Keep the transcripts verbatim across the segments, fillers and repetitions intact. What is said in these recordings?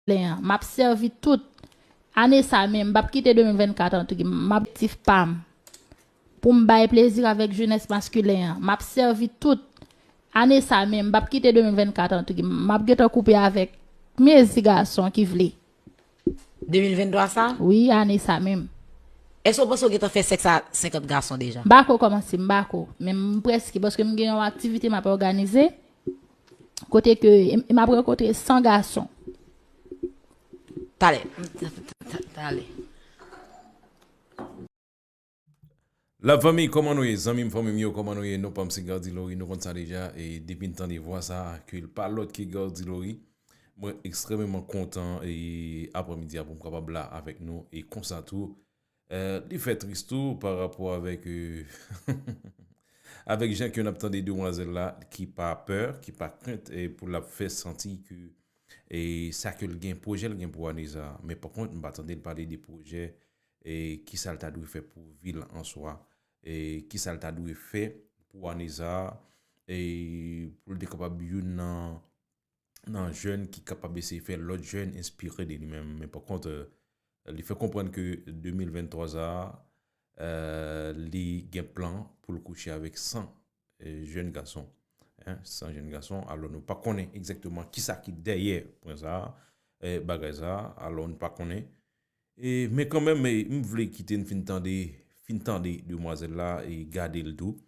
maskilen an. M ap sèvi tout. Ane sa menm, m p ap kite de mil vennkat antre. M ap aktif pa m. Pou m bay plezi avèk jenès maskilen an. M ap sèvi tout. Ane sa menm, m p ap kite de mil vennkat antre. M ap gentan koupe avèk mezi gason ki vle. De mil venntwa sa? Wi, ane sa menm. Èske w panse w gentan fè sèks a senkant gason deja? M pa ko kòmanse, m pa ko. Men m prèske, paske m gen yon aktivite m ap òganize. Kote ke m, m ap rankontre san gason. Talè. Talè. La fanmi, kòman nou ye? Zanmi m, fanmi m yo, kòman nou ye? Non pa m se Gardy Laurie, nou konn sa deja. E depi n tande vwa sa, ke l pa lòt ke Gardy Laurie. Mwen ekstrèmeman kontan e aprèmidi a pou m kapab la avèk nou. E konsa tou, eh, li fè tris tou pa rapò avèk, eh, avèk jan ke n ap tande demwazèl la, ki pa pè, ki pa krent, e pou l ap fè santi ke, e sa ke l gen, pwojè l gen pou ane sa a. Men pa kont, m pa tande l pale de pwojè, e kisa l ta dwe fè pou vil an swa, e kisa l ta dwe fè pou ane sa a, e pou l te kapab youn nan, nan jèn ki kapab eseye fè lòt jèn enspire de li menm. Men pa kont, eh, li fè konprann ke de mil venntwa sa a, eh, li gen plan pou l kouche avèk san, eh, jèn gason. Hein, san jèn gason. Alò, nou pa konnen egzakteman kisa ki dèyè pwen sa a, eh, bagay sa a. Alò, nou pa konnen. E, men kanmenm, e, m vle kite n fin tande, fin tande demwazèl la e gade l tou.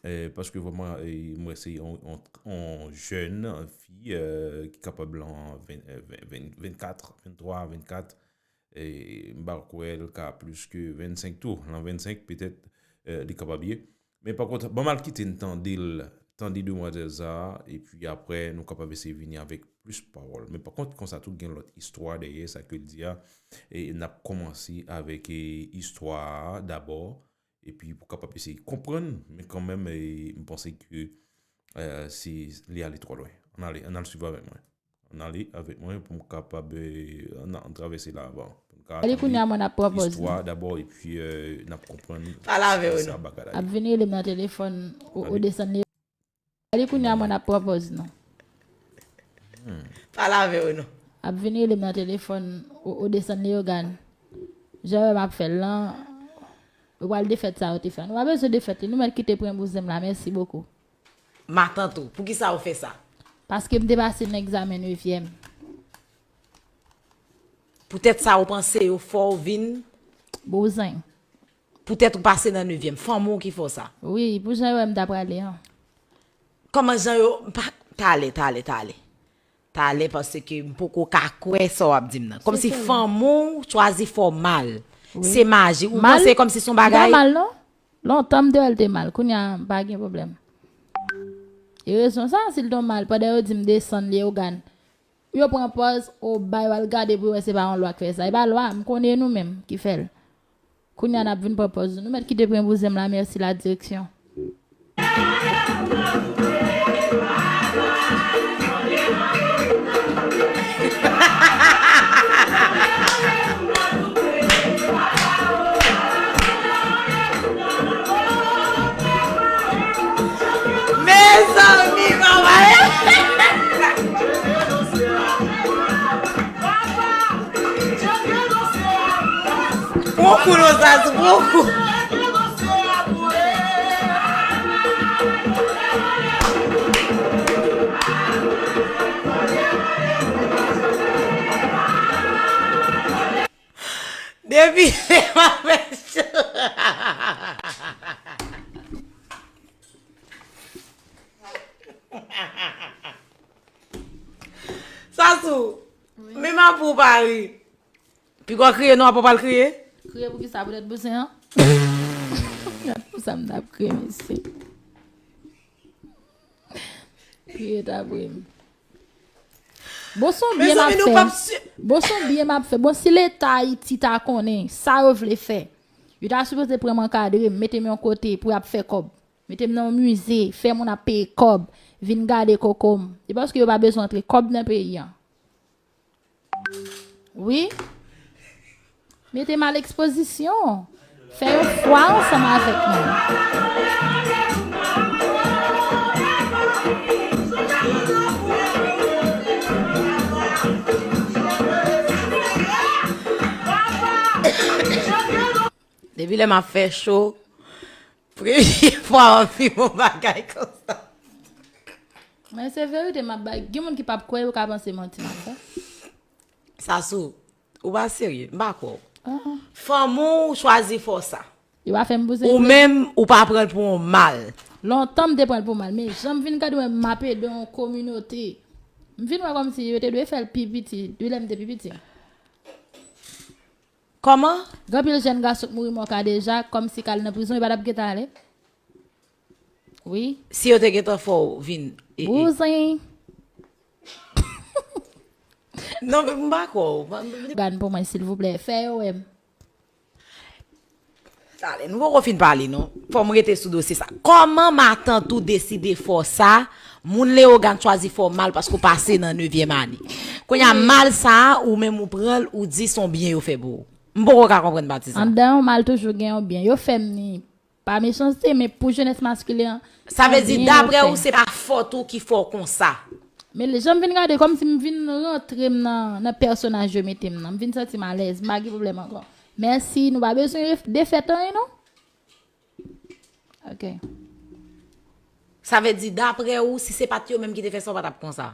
Eh, paske vrèman, eh, m wè se yon, yon, yon jèn fi, eh, ki kapab lan ven, eh, ven, ven, vennkat, venntwa, vennkat. Eh, m pa kwè l ka plis ke vennsenk tou. Lan vennsenk, petèt, eh, li kapab ye. Men pa kont, ban m al kite n tande l, tande demwazèl sa a, epi apre, nou kapab eseye vini avèk plis pawòl. Men pa kont, konsa tou, gen lòt istwa dèyè sa ke l di a. E n ap kòmanse avèk, e, istwa a dabò, epi pou kapab eseye konprann, men kanmenm, e, m panse ke, eh, si li ale twò lwen. Ann ale, ann al swiv avèk mwen. Ann ale avèk mwen pou m kapab, eh, ann, ann travèse la avan. Pou n ka tande istwa dabò, epi, eh, n ap konprann kisa bagay la ye. Ap vin rele m nan telefòn, ou, ou desann li. Gade kounye a mwen ap pran pòz nou. Hmm. Pale avè yo non. Ap vin rele m nan telefòn, ou, ou desann Leyogàn. Jan w wè m ap fè l lan, ou pral defèt sa yo te fè. Nou pa bezwen defèt li, nou mèt kite pran bouzen m la, mèsi bokou. Matant ou, poukisa ou fè sa? Paske m te pase nan egzamen nevyèm. Poutèt sa ou panse yo fè w vin? Bouzen. Poutèt ou pase nan nevyèm, fanmi w ki fè w sa? Wi, pou jan yo wè m ta prale an. Kòman jan yo, pa, talè, talè, talè. Talè, paske m poko ka kwè sa w ap di m nan. Kòmsi fanmi w chwazi fè w mal. Wi. Se maji. Ou panse kòmsi se yon bagay? Mal? M pa mal, non. Lontan m te wè l te mal. Kounye a, m pa gen pwoblèm. E rezon sa, si l te yon mal, pandan yo di m desann Leyogàn, yo pran pòz, o bay, yo al gade pou yo wè se pa yon lwa k fè sa. E pa lwa, m konnen nou menm ki fè l. Kounye a n ap vin pran pòz nou. Nou mèt kite pran bouzen m la, mèsi la direksyon. Mezanmi, papa! Pran kou non, Zazou, pran kou. Depi se move chan. Sasou, wi. Menm apre w pa ri. Piga w kriye non, apre w pral kriye. Kriye pou kisa? Poutèt bouzen an? Gad pou sa m t ap kriye, mesye. Kriye t ap ri m. Bon, se yon byen m ap fè. Bon, se yon byen m ap fè. Bon, si Leta Ayiti ta konnen sa yo vle fè, yo ta sipoze pran m ankadre m, mete m yon kote pou y ap fè kòb. Mete m nan yon mize, fè moun ap peye kòb, vin gade koko m. Se paske yo pa bezwen antre kòb nan peyi an. Wi. Mete m a lekspozisyon. Fè yon fwa ansanm avèk mwen. Depi lè m ap fè cho, premye fwa m ap viv yon bagay konsa. Men se verite m ap bay. Gen moun ki p ap kwè, yo ka panse manti m ap fè. Sasou, ou pa serye, m pa kwè w. Ah, ah. Fanm ou chwazi fè w sa. Yo pa fè m bouzen Ou vre. Menm, ou pa pran l pou yon mal. Lontan m te pran l pou mal, men jan m vin gade wè m ap ede yon kominote. M vin wè kòmsi yo te dwe fè l pi piti, depi lè m te pi piti. Kòman? Gen anpil jèn gason k mouri mòka deja, kòmsi k al nan prizon, yo pa t ap gentan ale. Wi. Si yo te gentan fè w vin. e, e. Bouzen. Non, men m pa kwè w. Pa- Gad pou mwen, silvouplè. Fè yo wè m. Talè, nou poko fin pale, non. Fò m rete sou dosye sa. Kòman matant ou deside fè w sa? Moun Leyogàn chwazi fè w mal paske w pase nan nevyèm ane. Kounye a, mal sa a, ou menm ou pran l, ou di se yon byen yo fè pou ou. M poko ka konprann pati sa. Anndan yon mal toujou gen yon byen. Yo fè m ni pa mechanste, men pou jenès maskilen an, Sa vle di, byen yo daprè fè. Ou, se pa fòt ou ki fè w konsa. Men lè jan m vin gade, kòmsi m vin rantre m nan, nan pèsonaj yo mete m nan. M vin santi m alèz, m pa gen pwoblèm ankò. Mèsi, nou pa bezwen ref- defèt anyen, non? Ok. Sa vle di, daprè ou, si se pa t yo menm ki te fè sa, ou pa t ap konsa.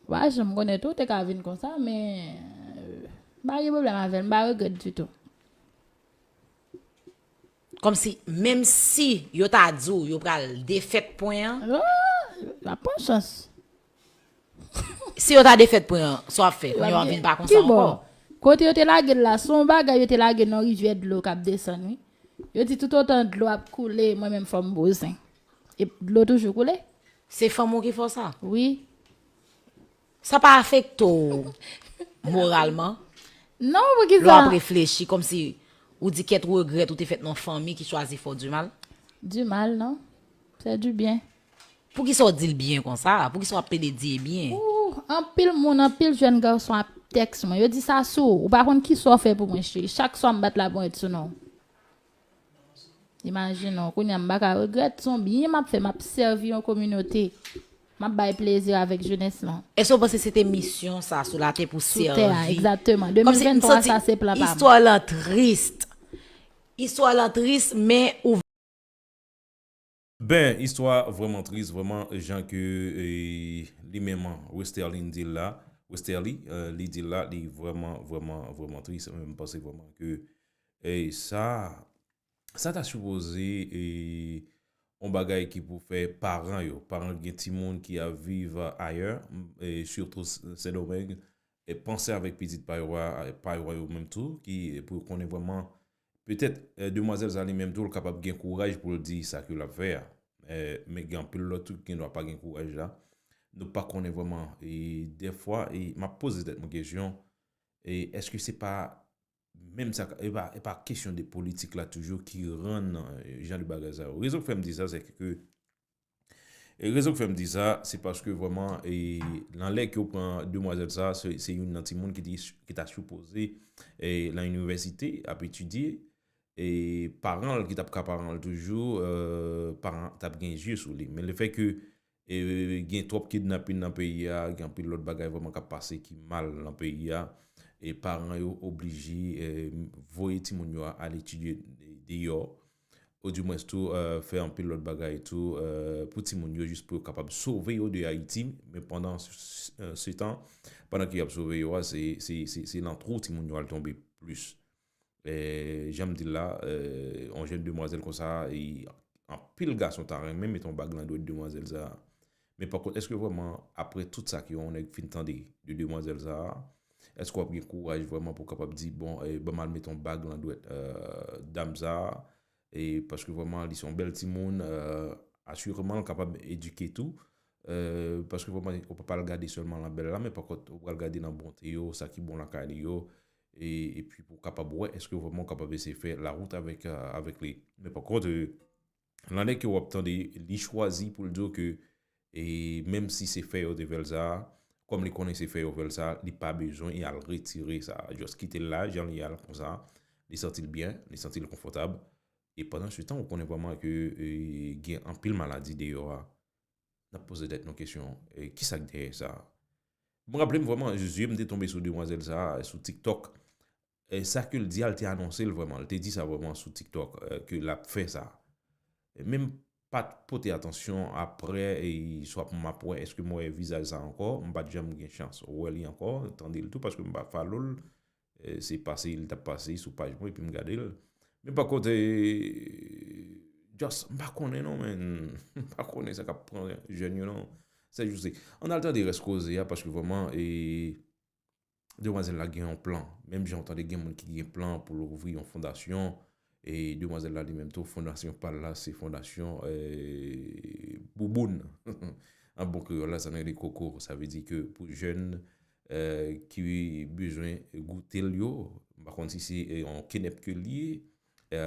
Wa, jan m konnen tou, te ka vin konsa, men euh, m pa gen pwoblèm avè l, m pa regrèt ditou. Kòmsi, menm si yo ta di w yo pral defèt pwen an, Ah, la pran chans. Si yo ta defèt pwen an, sa w ap fè? Kounye a w ap vin pa konsa Ki bò? Ankò? Kote yo te lage l la, se yon bagay yo te lage nan rivyè dlo k ap desann, wi. Yo di toutotan dlo ap koule, mwen menm fò m bouzen. E dlo toujou koule? Se fanm ou ki fè w sa? Wi. Sa pa afekte w moralman? Non, pou ki Lè w ap sa? Reflechi, kòmsi ou di kèt ou regrèt ou te fèt nan fanmi ki chwazi fè w di mal? Di mal, non? Se di byen. Poukisa w di l byen konsa? Poukisa w ap plede di e byen? Ou, anpil moun, anpil jèn gason ap tèks mwen. Yo di sa sou ou. Ou pa konn ki sa w fè pou mwen, cheri. Chak swa m bat laponyèt sou non. Imajine w, kounye a m pa ka regrèt. Se yon byen m ap fè, m ap sèvi yon kominote. M ap bay plezi avèk jenès lan. Èske w panse se te misyon sa sou latè pou Sou tè a, sèvi? egzakteman. Kòmsi m De mil vennntwa, santi sa se plan pa m. Istwa lan tris. Istwa lan tris, men ou Ben, istwa vrèman tris, vrèman, jan ke e, li menm, Westerlie di l la, Westerlie, e, li di l la, li vrèman, vrèman, vrèman tris. Mwen, m panse vrèman ke e, sa, sa ta sipoze e, yon bagay ki pou fè paran yo. Paran gen timoun ki ap viv ayè, e, sitou Sendomeng, e, panse avèk pitit pa yo a, pa yo a yo menm tou, ki, e, pou yo konnen vrèman Petèt, e, demwazèl sa li menm tou, l kapab gen kouraj pou l di sa ke l ap fè a. E, men gen anpil lòt tou ki gendwa pa gen kouraj la. Nou pa konnen vrèman. E dèfwa, e m ap poze tèt mwen kesyon, e èske se pa menm sa, e pa, e pa kesyon de politik la toujou ki rann, e, jan de bagay sa yo? Rezon k fè m di sa, se ke E rezon k fè m di sa, se paske vrèman, e, nan lè ke w pran demwazèl sa, se, se youn nan timoun ki, te, ki ta sipoze e, nan inivèsite ap etidye. E paran l ki t ap ka paran l toujou, e, paran t ap gen zye sou li. Men lefètke e, gen twòp kidnapin nan peyi a, gen anpil lòt bagay vrèman k ap pase ki mal nan peyi a, e paran yo oblije e, voye timoun yo al etidye deyò. Ou di mwens tou e, fè anpil lòt bagay tou e, pou timoun yo, jis pou yo kapab sove yo de Ayiti. Men pandan se tan, pandan ke y ap sove yo a, se, se, se, se nan twou timoun yo al tonbe plis. E, jan m di l la, e, yon jèn demwazèl konsa, e, anpil gason ta renmen mete yon bag nan dwèt demwazèl sa a. Men pakont, èske vrèman, apre tout sa ke yon nèg fin tande de demwazèl sa a, èske w ap gen kouraj vrèman pou w kapab di, bon, e, ban m al mete yon bag nan dwèt e, dam sa a? E paske vrèman, li se yon bèl timoun, e, asireman, l kapab edike tou. E, paske vrèman, ou pa pral gade sèlman nan bèl la, men pakont, ou pral gade nan bonte yo, sa ki bon lakay li yo. E, epi pou w kapab wè, èske vrèman w kapab eseye fè lawout avèk, e, avèk li. Men pakont, e, Nan lè ke w ap tande, li chwazi pou l di w ke, e, menm si se fè yo te fè l sa, kòm li konnen se fè yo fè l sa, li pa bezwen y al retire sa. Just kite l la, jan li ye a konsa, li santi l byen, li santi l konfòtab. E pandan se tan, ou konnen vrèman ke e, gen anpil maladi deyò a. N ap poze tèt nou kesyon, e, kisa k dèyè sa? M raple m vrèman, zye m te tonbe sou demwazèl sa a, sou TikTok. e sa ke l di a, l te anonse l vrèman. L te di sa vrèman sou TikTok, e, ke l ap fè sa. Men m pa t pote atansyon apre, e swa pou m ap wè, èske m wè vizaj sa ankò, m pa t janm gen chans wè li ankò, tande l tou, paske m pa follow l. E, se pase, li t ap pase sou paj mwen, epi m gade l. Men pa kont, e, just, m pa konnen non, men. M pa konnen sa k ap pran jèn yo non. Se jis, ann al tande rès koze a, paske vrèman, e, demwazèl la gen yon plan. Menm jan w tande gen moun ki gen plan pou l ouvri yon fondasyon, e demwazèl la li menm tou, fondasyon pa l la, se fondasyon, e, bouboun. An bon kreyòl la, sa n rele koko. Sa vle di ke pou jèn, e, ki bezwen goute l yo, m pa konn si se, e, yon kenèp ke l ye, e,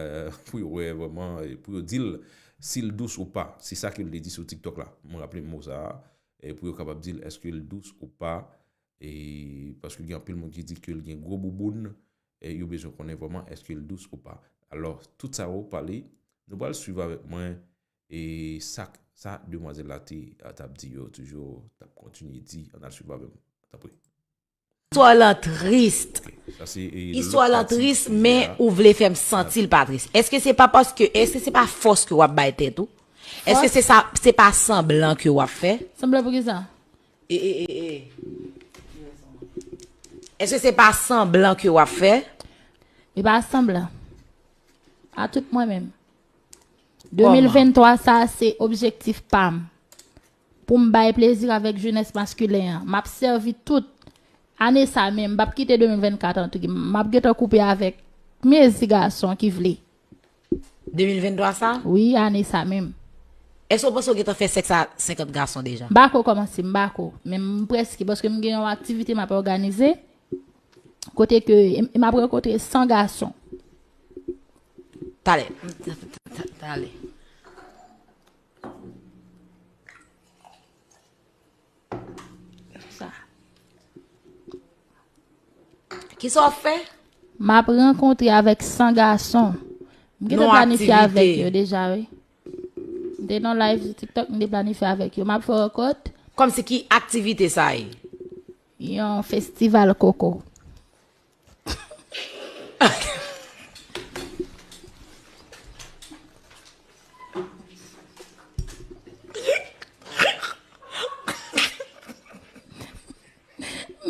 pou yo wè vrèman, e, pou yo di l si l dous ou pa. Se sa ke l te di sou TikTok la. Mwen raple m mo sa a, e, pou yo kapab di l èske l dous ou pa, e, paske gen anpil moun ki di ke l gen gwo bouboun, e yo bezwen konnen vrèman èske l dous ou pa. Alò, tout sa yo pale, nou pral swiv avèk mwen, e sa, sa demwazèl la te, a, t ap di yo toujou, t ap kontinye di, ann al swiv avè m, tanpri. Istwa lan tris. Ok, sa se, e, Istwa lan tris, men ou vle fè m santi l pa tris. Èske se pa paske, èske se pa fòs ke w ap bay tèt ou? Èske se sa, se pa sanblan ke w ap fè? Sanblan pou kisa? E, e, e, e. Èske se pa sanblan ke w ap fè? E pa sanblan. A tout mwen menm. De mil venntwa sa, se objektif pa m. Pou m bay plezi avèk jenès maskilen an. M ap sèvi tout ane sa menm. M p ap kite de mil vennkat antre. M ap gentan koupe avèk mezi gason ki vle. De mil venntwa sa? Wi, ane sa menm. Èske w panse w gentan fè sèks a senkant gason deja? M pa ko kòmanse, m pa ko. Men m prèske, paske m gen yon aktivite m ap òganize. Kote ke, e, e m ap rankontre san gason. Talè. Ta-, ta-, ta-, talè. Sa. Kisa w ap fè? M ap rankontre avèk san gason. M gentan planifye avèk yo deja, wi. M te nan live sou TikTok, m te planifye avèk yo. M ap fè rankont. Kòmsi ki aktivite sa ye? Yon festival koko.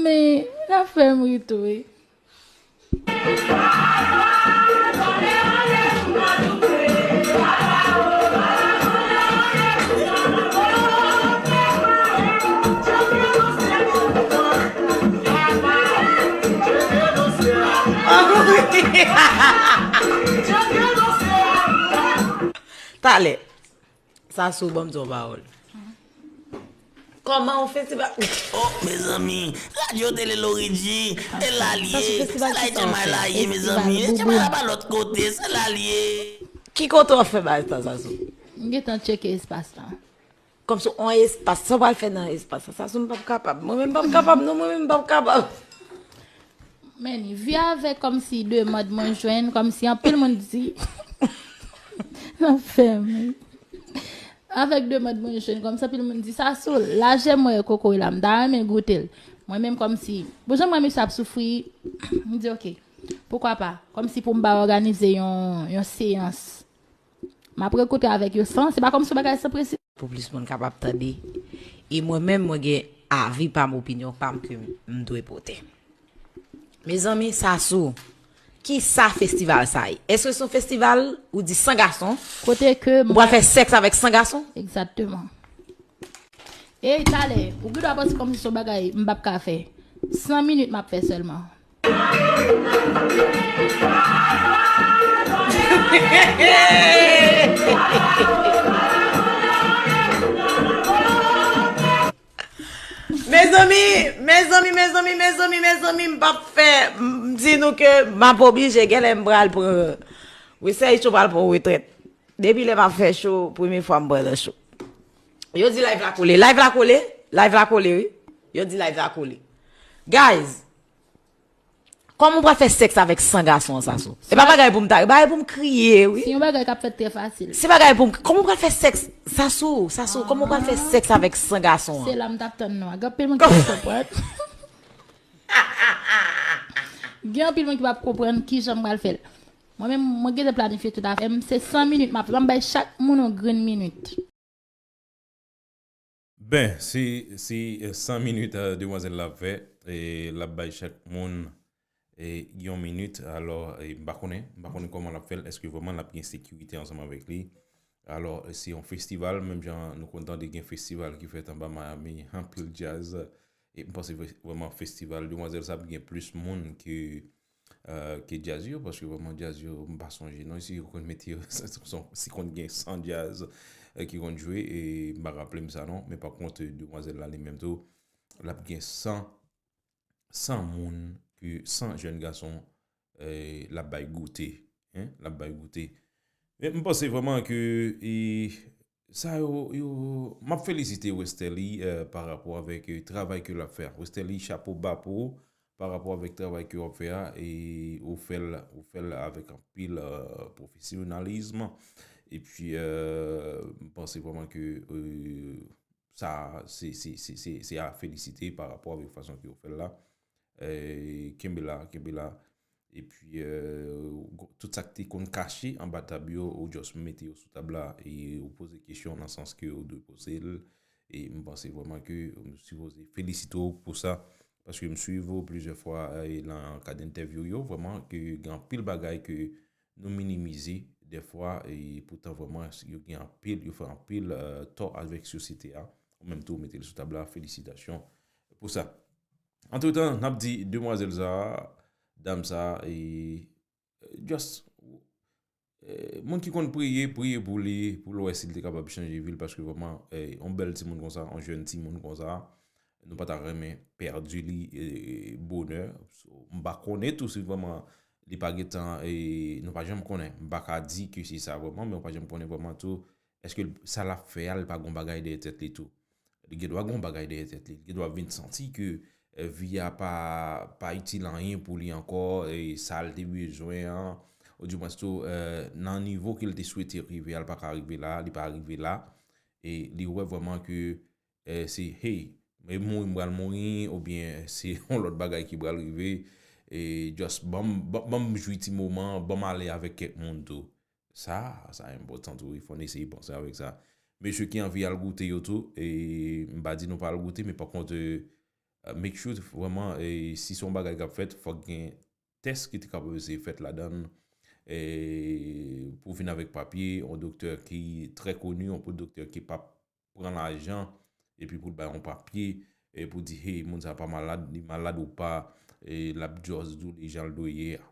Men, l ap fè m ri tou, wi. Talè. Sasou, ban m di w yon pawòl. Kòman yon festival? Oh, mezanmi, radyo tele Loridji, e la l ye, se la H M I la ye, mezanmi, H M I la pa lòt kote, se la l ye. Ki kote w ap fè bagay sa, Sasou? M gentan tcheke espas la. Kòmsi on espas, sa w pral fè nan espas sa? Sasou, m p ap kapab. Mwen menm m p ap kapab, non, mwen menm m p ap kapab. Men, vi avèk kòmsi demann mwen jwenn, kòmsi anpil moun di. Nan fè m. Avèk demann mwen jwenn, kòmsi anpil moun di, Sasou, lajè mwen koko la, m ta renmen goute l. Mwen menm kòmsi, bon, jan mwen misye ap soufri, m di, oke, poukwa pa? Kòmsi pou m ba òganize yon, yon seyans. M ap rankontre avèk yo san, se pa kòmsi yon bagay san prensip. Pou plis moun kapab tande. E mwen menm, mwen gen avi pa m, opinyon pa m ke m dwe pote. Mezanmi, Sasou, kisa festival sa ye? Èske se yon festival ou di san gason? Kote ke ou pral fè sèks avèk san gason? Egzakteman. Ey, talè, ou gen dwa panse kòmsi se yon bagay m p ap ka fè. San minit m ap fè sèlman. Mezanmi, mezanmi, mezanmi, mezanmi, mezanmi, m p ap fè, m di nou ke m ap oblije, genlè m pral pran, wi, sèy cho pral pran retrèt. Depi lè m ap fè cho, premye fwa m pran nan cho. Yo di live la kole, live la kole, live la kole, wi. Yo di live la kole. Guys, kòman w pral fè sèks avèk san gason an, Sasou? Se pa bagay pou m ta ri, bagay pou m kriye, wi. Se yon bagay k ap fèt trè fasil. Se bagay pou m, kòman w pral fè sèks, Sasou, Sasou, kòman w pral fè sèks avèk san gason an? Se la m t ap tann nou a. Gen anpil moun ki pa konprann. Gen anpil moun ki p ap konprann kijan m pral fè l. Mwen menm, mwen gentan planifye tout afè m. Se san minit m ap fè. M ap bay chak moun yon grenn minit. Ben, se se san minit demwazèl la ap fè. E l ap bay chak moun yon minit. Alò, m pa konnen, m pa konnen kòman l ap fè l. Èske vrèman l ap gen sekirite ansanm avèk li? Alò, se yon festival, menm jan nou konn tande gen festival ki fèt anba Miami, anpil djaz. E m panse vrèman festival demwazèl sa ap gen plis moun ke ke djaz yo, paske vrèman djaz yo, m pa sonje non, si yo konn mete yo, si konn gen san djaz ki konn jwe, e m pa raple m sa non, men pa kont demwazèl la li menm tou, l ap gen san san moun, ke san jèn gason l ap bay goute, l ap bay goute. Men m panse vrèman ke sa yo, yo, m ap felisite Westerlie pa rapò avèk travay ke l ap fè a. Westerlie, chapo ba pou ou pa rapò avèk travay ke w ap fè a, e ou fè l, ou fè l avèk anpil pwofesyonalizm. Epi m panse vrèman ke sa se se se se se a felisite pa rapò avèk fason ke w fè l la. Kenbe la, kenbe la. Epi tout sa k te konn kache anba tab yo, ou just mete yo sou tab la e ou poze kesyon nan sans ke ou dwe poze l. E m panse vrèman ke m sipoze felisite w pou sa, paske m swiv ou plizyè fwa nan kad entèvyou yo, vrèman ke gen anpil bagay ke nou minimize dèfwa, e poutan vrèman yo gen anpil, yo fè anpil tò avèk sosyete a. Ou menm tou ou mete l sou tab la, felisitasyon pou sa. Antretan, n ap di demwazèl sa, dam sa, e just moun ki konn priye, priye pou li, pou l wè si l te kapab chanje vi l, paske vrèman yon bèl timoun konsa, yon jèn timoun konsa, nou pa ta renmen pèdi li bonè. M pa konnen tou si vrèman li pa gentan, nou pa janm konnen. M pa ka di ke se sa vrèman, men ou pa janm konnen vrèman tou. Èske sa l ap fè a, li pa gon bagay dèyè tèt li tou? Li gen dwa gon bagay dèyè tèt li. Li gen dwa vin santi ke vi a pa pa itil anyen pou li ankò, e sa l te bezwen an, oudimwens tou nan nivo ke l te swete rive a, l pa ka rive la, li pa rive la. E li wè vrèman ke se hey, e mouri m pral mouri, oubyen se yon lòt bagay ki pral rive. E just ban m ban m jwi ti moman, ban m ale avèk kèk moun tou. Sa, sa enpòtan tou wi, fò n eseye panse avèk sa. Mesye ki anvi al goute yo tou, e m pa di nou pa al goute, men pa kont, make sure vrèman, si se yon bagay k ap fèt, fòk gen tès ki te kapab eseye fèt ladan l, pou vin avèk papye, yon doktè ki trè koni, yon doktè ki p ap pran lajan, epi pou l bay yon papye, pou di hey, moun sa pa malad, li malad ou pa, l ap just di w li jan l dwe ye a.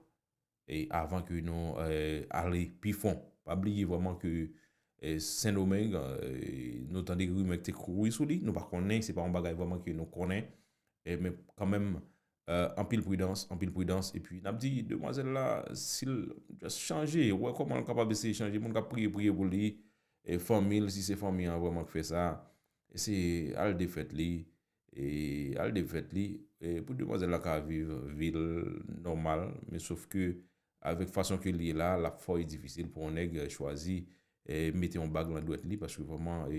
E avan ke nou ale pi fon. Pa bliye vrèman ke Sendomeng, nou tande rimè k te kouri sou li, nou pa konnen, se pa yon bagay vrèman ke nou konnen. Men kanmenm, anpil pridans, anpil pridans. Epi n ap di demwazèl la, si l just chanje, wè kòman l kapab eseye chanje. Moun k ap priye, priye pou li, fanmi l, si se fanmi an vrèman k fè sa, eseye al defèt li, e al defèt li, pou demwazèl la ka viv vi l nòmal. Men sof ke avèk fason ke l ye la, l ap fè w difisil pou yon nèg chwazi mete yon bag nan dwèt li, paske vrèman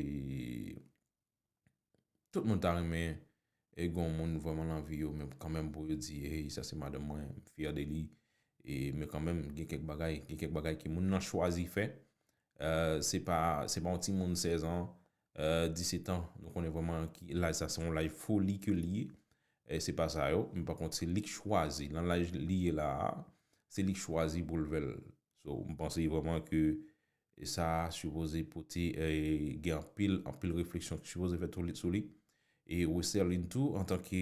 tout moun ta renmen gen yon moun vrèman nan vi yo, men kanmenm pou yo di hey, sa se madanm mwen, m fyè de li. Men kanmenm gen kèk bagay, gen kèk bagay ke moun nan chwazi fè. Se pa se pa yon timoun sèz an, disèt an, nou konnen vrèman ki laj sa, se yon laj foli ke li ye. Se pa sa yo, men pa kont se li k chwazi, nan laj li ye la a, se li k chwazi pou l fè l. So m panse vrèman ke sa sipoze pote, gen anpil anpil refleksyon ki sipoze fèt sou li. E Westerline tou antanke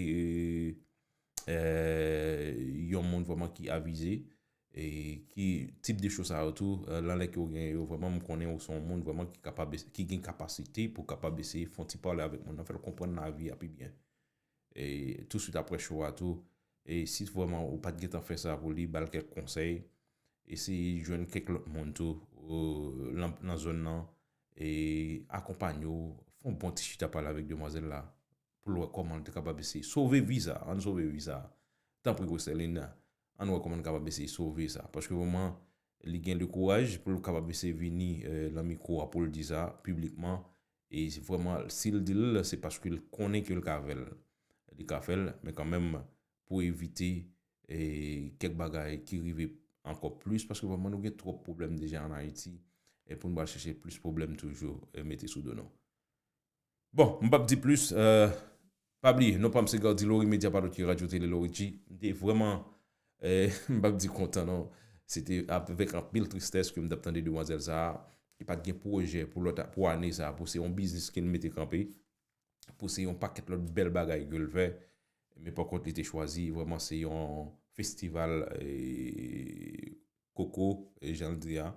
yon moun vrèman ki avize, e ki tip de cho sa yo tou, nan lè ke w gen yo vrèman, m konnen ou se yon moun vrèman ki kapab ki gen kapasite pou kapab eseye fè yon ti pale avèk moun nan, fè l konprann lavi a pi byen. E touswit apre cho a tou, e si vrèman ou pa t gentan fè sa pou li, ba l kèk konsèy. Eseye jwenn kèk lòt moun tou nan zòn nan, e akonpanye w, fè yon bon ti chita pale avèk demwazèl la, pou l wè kòman l te kapab eseye sove vi sa, ann sove vi sa. Tanpri Westerline, ann wè kòman n kapab eseye sove sa, paske vrèman li gen le kouraj pou l kapab eseye vini nan mikwo a pou l di sa piblikman. E vrèman si l di l, se paske l konnen ke l ka fè l. Li ka fè l, men kanmenm pou evite e, kèk bagay ki rive ankò plis, paske vrèman nou gen twòp pwoblèm deja ann Ayiti, e pou nou pral chèche plis pwoblèm toujou, e, mete sou do nou. Bon, m p ap di plis, e, pa bliye, non pa m se Gardy Laurie, medya pa lòt ke Radyo Tele Laurie G. M te vrèman, e, m p ap di kontan non. Se te avèk anpil tristès ke m t ap tande demwazèl sa a, ki pa t gen pwojè pou lòt, pou ane sa a, pou se yon biznis ke l mete kanpe, pou se yon pakèt lòt bèl bagay ke l fè. Men pa kont, li te chwazi, vrèman, se yon festival, e, koko, e, jan l di a,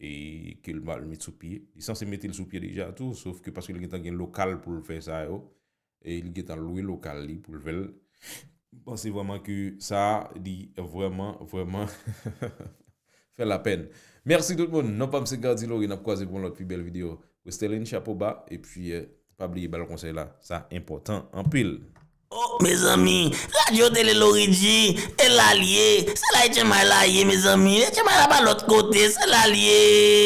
e ke l pral met sou pye. Li sanse mete l sou pye deja tou, sof ke paske l gentan gen lokal pou l fè sa yo, e li gentan lwe lokal li pou l fè l. M panse vrèman ke sa, li vrèman, vrèman fè lapèn. Mèsi tout moun. Non pa m se Gardy Laurie, n ap kwaze pou yon lòt pi bèl videyo. Westerlin, chapo ba, epi, e, pa bliye ba l konsèy la. Sa enpòtan anpil. Oh, mezanmi, Radyo Tele Laurie G, e la l ye. Se la Etchenmay la ye, mezanmi. Etchenmay la pa lòt kote, se la l ye.